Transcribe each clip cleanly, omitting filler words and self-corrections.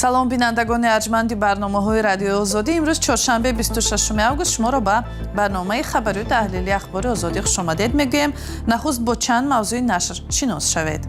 Салом, бинандагони арҷманди барномаҳои Радиои Озодӣ. Имрӯз чоршанбе, 26 август. Шуморо ба барномаи хабарию таҳлили Ахбори Озодӣ хушомадед мегӯем. Нахуст бо чанд мавзӯи нашр шинос шавед.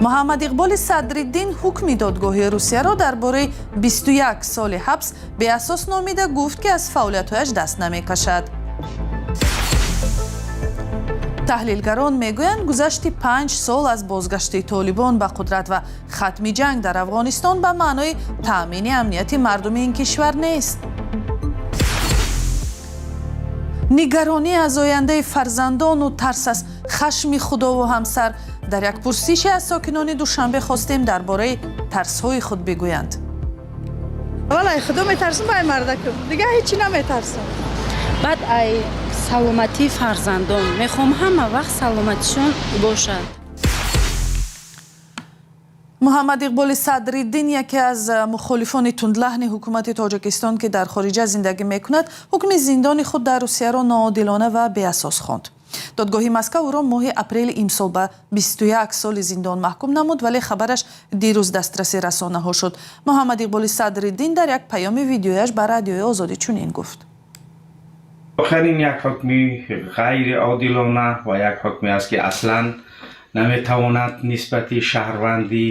Муҳаммад Иқболи Садриддин ҳукми додгоҳи Русияро дар бораи 21 соли ҳабс беасос номида, гуфт, ки аз фаъолиятҳояш даст намекашад. Таҳлилгарон мегӯянд, гузашти 5 сол аз бозгашти Толибон ба қудрат ва хатми ҷанг дар Афғонистон ба маънои таъмини амнияти мардуми ин кишвар нест. Нигаронӣ аз ояндаи фарзандону тарс аз хашми худову ҳамсар. Дар як пурсише аз сокинони Душанбе хостем дар бораи тарсҳои худ бигӯянд. Аввал ай худо метарсам, ай мардакам, дигар ҳечи наметарсам. Баъд ай саломатии фарзандон. Мехоҳам, ҳама вақт саломатишон бошад. Муҳаммад Иқболи Садриддин, яке аз мухолифони тундлаҳни ҳукумати Тоҷикистон, ки дар хориҷа зиндагӣ мекунад, ҳукми зиндони худ дар Русияро ноодилона ва беасос хонд. Додгоҳи Москав ӯро моҳи апрели имсол ба 21 соли зиндон маҳкум намуд, вале хабараш дирӯз дастраси расонаҳо шуд. Муҳаммад Иқболи Садриддин дар як паёми видеояш ба Радиои Озодӣ чунин гуфт: Воқеан, ин як ҳукми ғайриодилона ва як ҳукме аст, ки аслан наметавонад нисбати шаҳрванди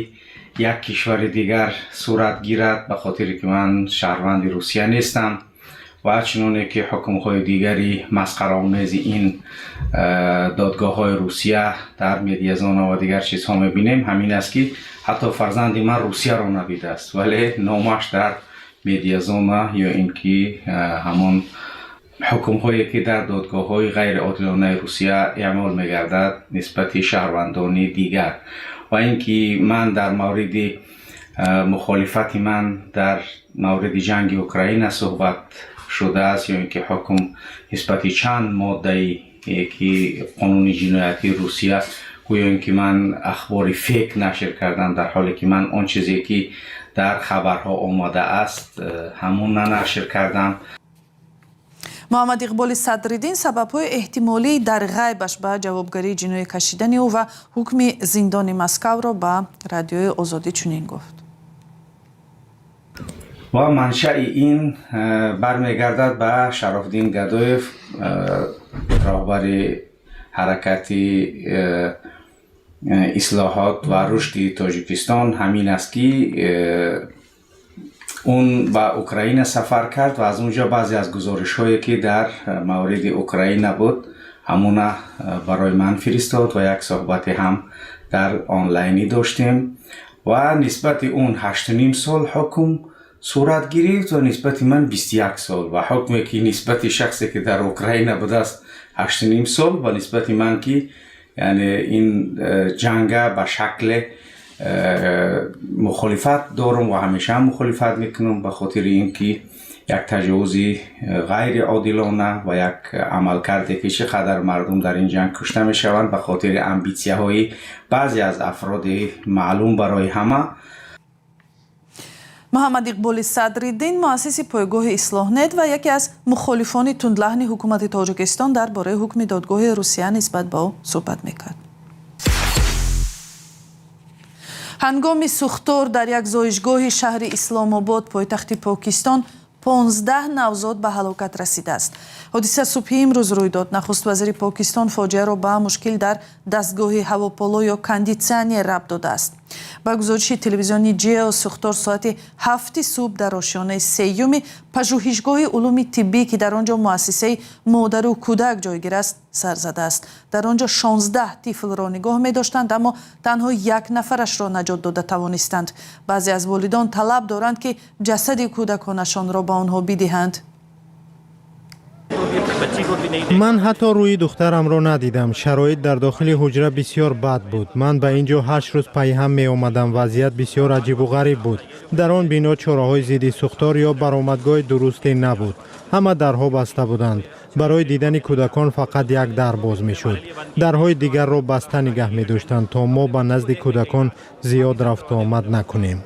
як кишвари дигар сурат гирад, ба хотире ки ман шаҳрванди Русия нестам. Ва чуноне ки ҳукмҳои дигари масхараомези ин додгоҳҳои Русия дар Медиазона ва дигар чизҳо мебинем, ҳамин аст, ки ҳатто фарзанди ман Русияро надидааст, вале номаш дар Медиазона ё ин ки ҳамон ҳукмҳое, ки дар додгоҳҳои ғайриодилонаи Русия эъмол мегардад нисбати шаҳрвандони дигар. Ва ин ки ман дар мавриди мухолифати ман дар мавриди ҷанги Украина суҳбат шудааст ё ин ки ҳукм нисбати чанд моддае, ки қонуни ҷиноятии Русия, гӯё ин ки ман ахбори фейк нашр кардам, дар ҳоле ки ман он чизе, ки дар хабарҳо омадааст, ҳамон нашр кардам. Муҳаммад Иқболи Садриддин сабабҳои эҳтимолии дар ғайбаш ба ҷавобгарии ҷиноӣ кашидани ӯ ва ҳукми зиндони Москавро ба Радиои Озодӣ чунин гуфт: Ва маншаи ин бармегардад ба Шарофиддин Гадоев, роҳбари ҳаракати ислоҳот ва рушди Тоҷикистон. Ҳамин аст, ки он ба Украина сафар кард ва аз он ҷо баъзе аз гузоришҳое, ки дар мавриди Украина буд, ҳамона барои ман фиристод ва як суҳбате ҳам дар онлайнӣ доштем. Ва нисбати он 8,5 сол ҳукм сурат гирифт ва нисбати ман 21 сол. Ва ҳукме, ки нисбати шахсе, ки дар Украина будааст, 8,5 сол, ва нисбати ман, ки яъне ин ҷанга ба шакле мухолифат дорам ва ҳамеша мухолифат мекунам, ба хотири ин ки як таҷовузи ғайриодилона ва як амалкарде, ки чӣ қадар мардум дар ин ҷанг кушта мешаванд, ба хотири амбитсияҳои баъзе аз афроди маълум барои ҳама. Муҳаммад Иқболи Садриддин, муассиси пойгоҳи Ислоҳнет ва яке аз мухолифони тундлаҳни ҳукумати Тоҷикистон, дар бораи ҳукми додгоҳи Русия нисбат ба ӯ суҳбат мекард. Ҳангоми сӯхтор дар як зоишгоҳи шаҳри Исломобод, пойтахти Покистон, 15 навзод ба ҳалокат расидааст. Ҳодиса субҳи имрӯз рӯй дод. Нахуст вазири Покистон фоҷиаро ба мушкил дар дастгоҳи ҳавополо ё кондитсионер рабт додааст. Ба гузориши телевизиони Ҷео, сӯхтор соати 7-и субҳ дар ошёнаи сеюми пажӯҳишгоҳи улуми тиббӣ, ки дар он ҷо муассисаи модару кӯдак ҷойгир аст, сар задааст. Дар он ҷо 16 тифлро нигоҳ медоштанд, аммо танҳо як нафарашро наҷот дода тавонистанд. Баъзе аз волидон талаб доранд, ки ҷасади кӯдаконашонро ба онҳо бидиҳанд. Ман ҳатто рӯи духтарамро надидам. Шароит дар дохили ҳуҷра бисёр бад буд. Ман ба ин ҷо 8 рӯз пайҳам меомадам. Вазъият бисёр аҷибу ғариб буд. Дар он бино чораҳои зидди сӯхтор ё баромадгоҳи дурусте набуд. Ҳама дарҳо баста буданд. Барои дидани кӯдакон фақат як дар боз мешуд. Дарҳои дигарро баста нигаҳ медоштанд, то мо ба назди кӯдакон зиёд рафту омад накунем.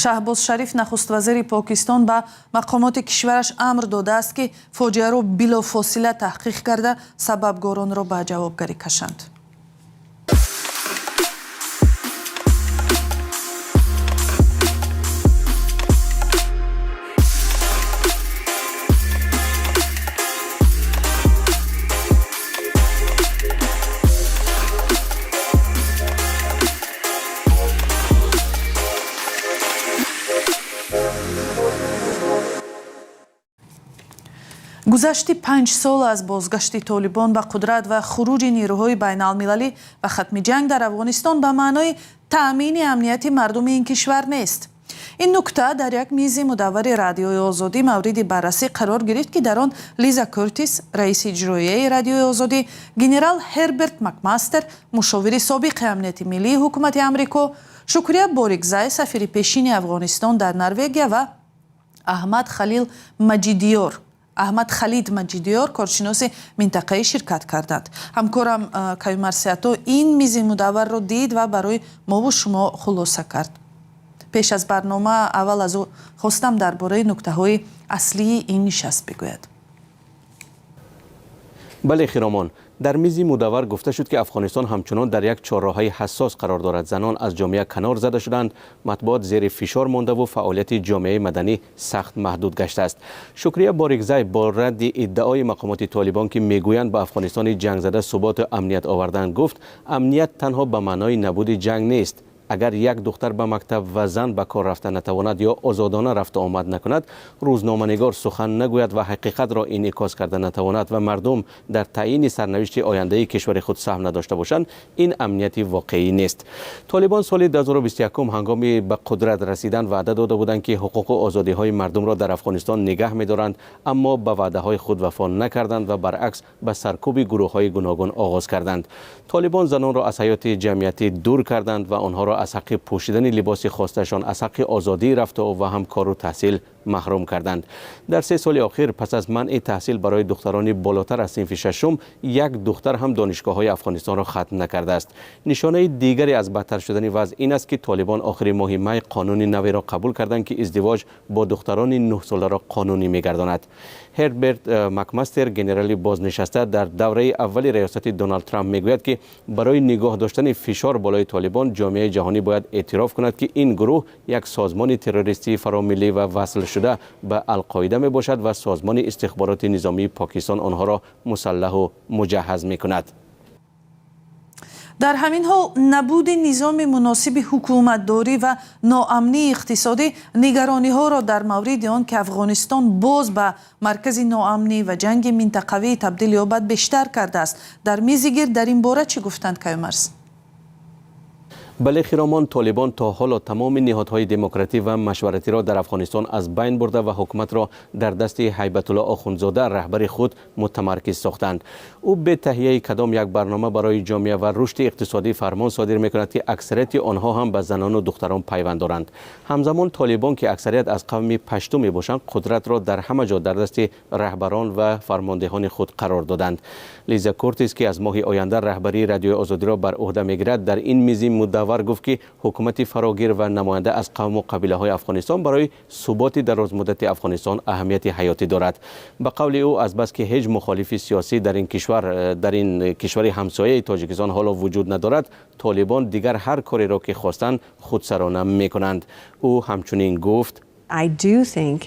Шаҳбоз Шариф, нахуствазири Покистон, ба мақомоти кишвараш амр додааст, ки фоҷиаро билофосила таҳқиқ карда, сабабгоронро ба ҷавобгарӣ кашанд. Гузашти 5 сол аз бозгашти Толибон ба қудрат ва хуруҷи нерӯҳои байналмилалӣ ва хатми ҷанг дар Афғонистон ба маънои таъмини амнияти мардуми ин кишвар нест. Ин нукта дар як мизи мудаввари Радиои Озодӣ мавриди баррасӣ қарор гирифт, ки дар он Лиза Куртис, раиси иҷроияи Радиои Озодӣ, генерал Ҳерберт Макмастер, мушовири собиқи амнияти миллии ҳукумати Амрико, Шукрия Борикзай, сафири пешини Афғонистон дар Норвегия, ва Аҳмад Халид Маҷидиёр, коршиноси минтақаӣ, ширкат карданд. Ҳамкорам Каюмарс Ато ин мизи мудавварро дид ва барои мову шумо хулоса кард. Пеш аз барнома аввал аз ӯ хостам дар бораи нуктаҳои аслии ин нишаст бигӯяд. Бале, Хиромон, дар мизи мудаввар гуфта шуд, ки Афғонистон ҳамчунон дар як чорроҳаи ҳассос қарор дорад. Занон аз ҷомеа канор зада шуданд, матбуот зери фишор мондаву фаъолияти ҷомеаи маданӣ сахт маҳдуд гаштааст. Шукрия Борикзай бо радди иддаои мақомоти Толибон, ки мегӯянд ба Афғонистони ҷангзада суботу амният оварданд, гуфт, амният танҳо ба маънои набуди ҷанг нест. Агар як духтар ба мактаб ва зан ба кор рафта натавонад ё озодона рафту омад накунад, рӯзноманигор сухан нагӯяд ва ҳақиқатро инъикос карда натавонад ва мардум дар таъйини сарнавишти ояндаи кишвари худ саҳм надошта бошанд, ин амнияти воқеӣ нест. Толибон соли 2021 ҳангоми ба қудрат расидан ваъда дода буданд, ки ҳуқуқу озодиҳои мардумро дар Афғонистон нигаҳ медоранд, аммо ба ваъдаҳои худ вафо накарданд ва баръакс ба саркӯби гурӯҳҳои гуногун оғоз карданд. Толибон занонро аз ҳаёти ҷамъиятӣ дур карданд ва онҳоро аз ҳаққи пӯшидани либоси хостаашон, аз ҳаққи озодии рафту ва ҳам кору таҳсил маҳрум карданд. Дар 3 соли охир, пас аз манъи таҳсил барои духтарони болотар аз синфи шашум, як духтар ҳам донишгоҳҳои Афғонистонро хатм накардааст. Нишонаи дигаре аз бадтар шудани вазъ ин аст, ки Толибон охири моҳи май қонуни наверо қабул карданд, ки издивоҷ бо духтарони 9-соларо қонунӣ мегардонад. Ҳерберт Макмастер, генерали бознишаста дар давраи аввали раёсати Доналд Трамп, мегӯяд, ки барои нигоҳ доштани фишор болои Толибон ҷомеаи ҷаҳонӣ бояд эътироф кунад, ки ин гурӯҳ як созмони террористии фаромиллӣ ва васлшуда ба Алқоида мебошад ва созмони истихбороти низомии Покистон онҳоро мусаллаҳу муҷаҳҳаз мекунад. Дар ҳамин ҳол, набуди низоми муносиби ҳукуматдорӣ ва ноамнии иқтисодӣ нигарониҳоро дар мавриди он, ки Афғонистон боз ба маркази ноамнӣ ва ҷанги минтақавӣ табдил ёбад, бештар кардааст. Дар мизи гирд дар ин бора чӣ гуфтанд, Каюмарс? Бале, Хиромон, Толибон то ҳоло тамоми ниҳодҳои демократӣ ва машваратиро дар Афғонистон аз байн бурда ва ҳукуматро дар дасти Ҳайбатулло Охундзода, раҳбари худ, мутамаркиз сохтанд. Ӯ бе таҳияи кадом як барнома барои ҷомеа ва рушди иқтисодӣ фармон содир мекунад, ки аксарияти онҳо ҳам ба занону духтарон пайванд доранд. Ҳамзамон толибон, ки аксарият аз қавми пашту мебошанд, қудратро дар ҳама ҷо дар дасти раҳбарон ва фармондеҳони худ қарор доданд. Лиза Куртис, ки аз моҳи оянда раҳбарии Радиои Озодиро бар ӯҳда мегирад, дар ин мизи мудаввар гуфт, ки ҳукумати фарогир ва намоянда аз қавму қабилаҳои Афғонистон барои суботи дарозмуддати Афғонистон аҳамияти ҳаётӣ дорад. Ба қавли ӯ, азбаски ҳеҷ мухолифи сиёсӣ дар ин кишвари ҳамсояи Тоҷикистон ҳоло вуҷуд надорад, толибон дигар ҳар кореро, ки хостанд, худсарона мекунанд. Ӯ ҳамчунин гуфт: I do think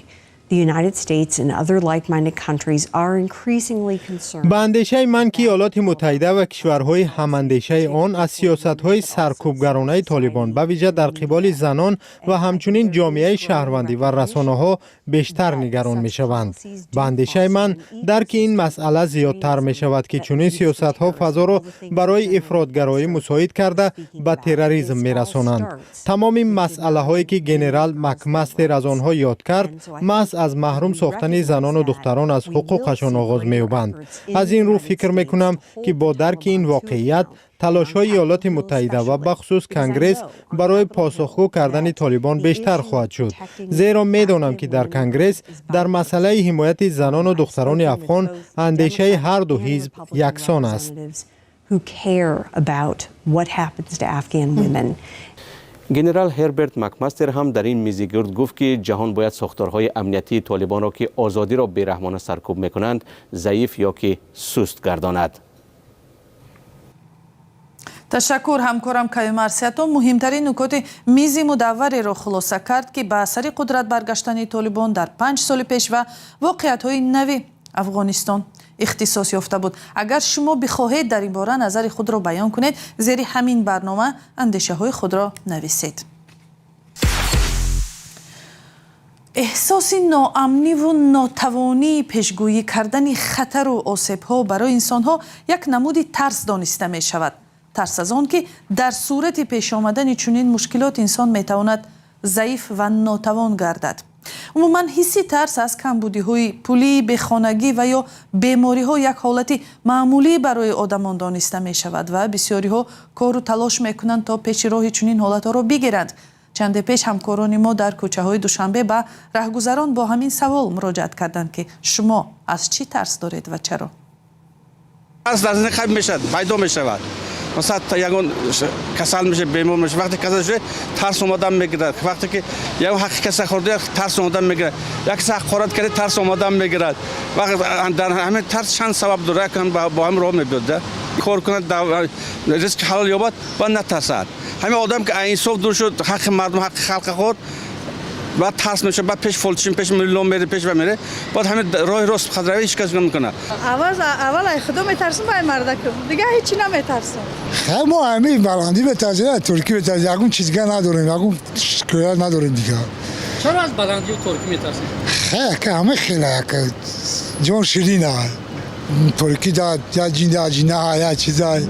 the United States and other like-minded countries are increasingly concerned. Ба андешаи ман, ки Иёлоти Муттаҳида ва кишварҳои ҳамандешаи он аз сиёсатҳои саркӯбгаронаи Толибон, ба вижа дар қиболи занон ва ҳамчунин ҷомеаи шаҳрвандӣ ва расонаҳо, бештар нигарон мешаванд. Ба андешаи ман, дарки ин масъала зиёдтар мешавад, ки чунин сиёсатҳо фазоро барои ифротгароӣ мусоид карда, ба терроризм мерасонанд. Тамоми масъалаҳое, ки генерал Макмастер аз онҳо ёд кард, маҳз аз маҳрум сохтани занону духтарон аз ҳуқуқашон оғоз меёбанд. Аз ин рӯ фикр мекунам, ки бо дарки ин воқеият талошҳои Иёлоти Муттаҳида ва бахусус Конгресс барои посухгӯ кардани Толибон бештар хоҳад шуд, зеро медонам, ки дар Конгресс дар масъалаи ҳимояти занону духтарони афғон андешаи ҳар ду ҳизб яксон аст. Who care about what happens to Afghan women. Генерал Ҳерберт Макмастер ҳам дар ин мизи гирд гуфт, ки ҷаҳон бояд сохторҳои амниятии толибонро, ки озодиро бераҳмона саркӯб мекунанд, заиф ё ки суст гардонад. Ташаккур. Ҳамкорам Каюмарс Ато муҳимтарин нукоти мизи мудаввареро хулоса кард, ки ба сари қудрат баргаштани толибон дар 5 соли пеш ва воқеиятҳои нави Афғонистон ихтисос ёфта буд. Агар шумо бихоҳед дар ин бора назари худро баён кунед, зери ҳамин барнома андешаҳои худро нависед. Эҳсоси ноамниву нотавонии пешгӯӣ кардани хатару осебҳо барои инсонҳо як намуди тарс дониста мешавад. Тарс аз он, ки дар сурати пеш омадани чунин мушкилот инсон метавонад заиф ва нотавон гардад. Умуман, ҳисси тарс аз камбудиҳои пулӣ, бехонагӣ ва ё бемориҳо як ҳолати маъмулӣ барои одамон дониста мешавад ва бисёриҳо кору талош мекунанд, то пеши роҳи чунин ҳолатҳоро бигиранд. Чанде пеш ҳамкорони мо дар кӯчаҳои Душанбе ба раҳгузарон бо ҳамин савол муроҷиат карданд, ки шумо аз чӣ тарс доред ва чаро? Тарс дар зиндагӣ қабл мешавад, пайдо мешавад. Масалан, ягон касал меша, бемор меша. Вақте касал шуда, тарс омадан мегирад. Вақте ки ягон ҳаққи каса хӯрда, тарс омадан мегирад. Як каса ҳақорат карда, тарс омадан мегирад. Вақт дар ҳамин тарс чанд сабаб дорад, якам бо ҳам роҳ мебиёд. Кор кунад, ризқи ҳалол ёбад ва натарсад. Ҳамин одам ки инсоф дур шуд, ҳаққи мардум, ҳаққи халқа хӯрд, баъд тарс мешавад, баъд пеш фолчин, пеш миллон мере, пеш ба мере, баъд ҳамин роҳи рост қадравӣ ҳеҷ кас намекунад. Аввал ай худо метарсам, ба ай мардакам, дигар ҳеҷи наметарсам. Хай, мо ҳамин баландӣ метарсем, торикӣ метарсем, ягон чиз дига надорем, ягон шикоят надорем дигар. Чаро аз баландию торикӣ метарсед? Хай, ака, ҳама хела, ака, ҷон ширина. Торикӣ да я ҷин, я ҷина, я чиза,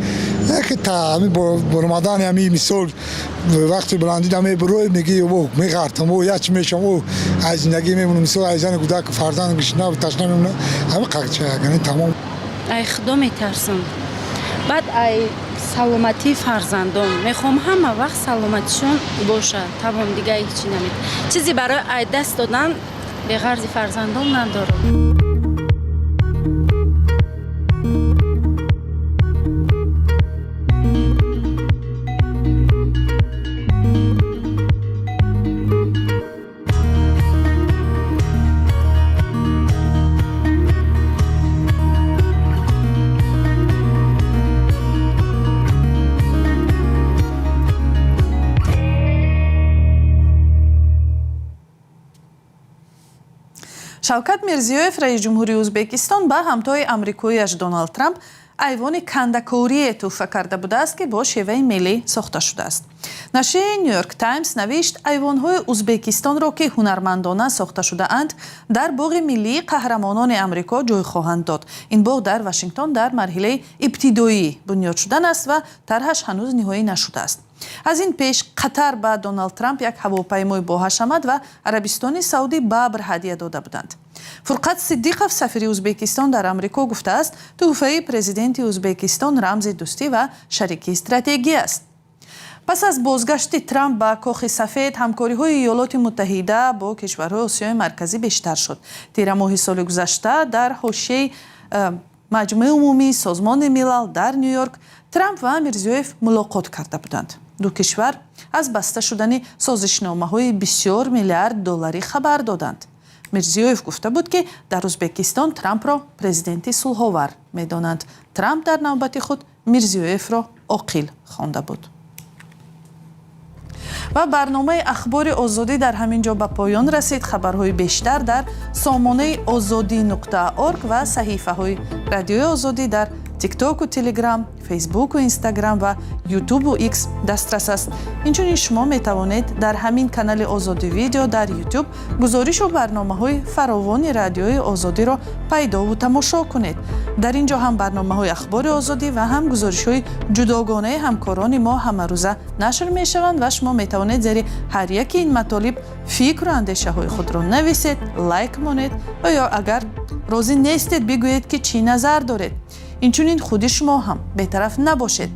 яке та ҳами баромадан, ҳами мисол вақти баландӣ да мебурой, меги о меғартам, о я чи мешам, о аз зиндагӣ мемонам, мисол аз зани кӯдак, фарзанд гушна ташна мемонам, ҳами қақча ягани тамом. Ай худо метарсам, баъд ай саломатии фарзандон. Мехоҳам ҳама вақт саломатишон бошад, тамом, дигар ҳеҷи намет чизе барои ай даст додан беғарзи фарзандон надорам. Шавкат Мирзиёев, раиси ҷумҳурии Ӯзбекистон, ба ҳамтои амрикоияш Доналд Трамп айвони кандакорие тӯҳфа карда будааст, ки бо шеваи миллӣ сохта шудааст. Нашрияи Нью-Йорк Таймс навишт, айвонҳои Ӯзбекистонро, ки ҳунармандона сохта шудаанд, дар боғи миллии қаҳрамонони Амрико ҷой хоҳанд дод. Ин боғ дар Вашингтон дар марҳилаи ибтидоӣ бунёд шудан аст ва тарҳаш ҳанӯз ниҳоӣ нашудааст. Аз ин пеш Қатар ба Доналд Трамп як ҳавопаймои боҳашамат ва Арабистони Саудӣ бабр ҳадия дода буданд. Фурқат Сиддиқов, сафири Ӯзбекистон дар Амрико, гуфтааст, тӯҳфаи президенти Ӯзбекистон рамзи дӯстӣ ва шарикии стратегӣ аст. Пас аз бозгашти Трамп ба Кохи Сафед, ҳамкориҳои Иёлоти Муттаҳида бо кишварҳои Осиёи Марказӣ бештар шуд. Тирамоҳи соли гузашта дар ҳошияи Маҷмӯи умумии Созмони Милал дар Ню-Йорк Трамп ва Мирзиёев мулоқот карда буданд. Ду кишвар аз баста шудани созишномаҳои бисёр миллиард долларӣ хабар доданд. Мирзиёев гуфта буд, ки дар Ӯзбекистон Трампро президенти сулҳовар медонанд. Трамп дар навбати худ Мирзиёевро оқил хонда буд. Ва барномаи Ахбори Озодӣ дар ҳамин ҷо ба поён расид. Хабарҳои бештар дар сомонаи озодӣ.орг ва саҳифаҳои Радиои Озодӣ дар Тиктоку Телеграм, Фейсбуку Инстаграм ва Ютубу Икс дастрас аст. Инчунин шумо метавонед дар ҳамин канали Озодӣ Видео дар Ютуб гузоришу барномаҳои фаровони Радиои Озодиро пайдову тамошо кунед. Дар ин ҷо ҳам барномаҳои Ахбори Озодӣ ва ҳам гузоришҳои ҷудогонаи ҳамкорони мо ҳамарӯза нашр мешаванд ва шумо метавонед зери ҳар яки ин матолиб фикру андешаҳои худро нависед, лайк монед ва ё агар розӣ нестед, бигӯед, ки чӣ назар доред. Инчунин худи шумо ҳам бетараф набошед.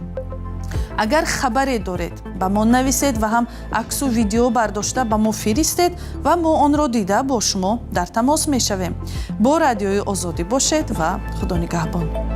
Агар хабаре доред, ба мо нависед ва ҳам аксу видео бардошта ба мо фиристед ва мо онро дида бо шумо дар тамос мешавем. Бо Радиои Озодӣ бошед ва Худо нигаҳбон.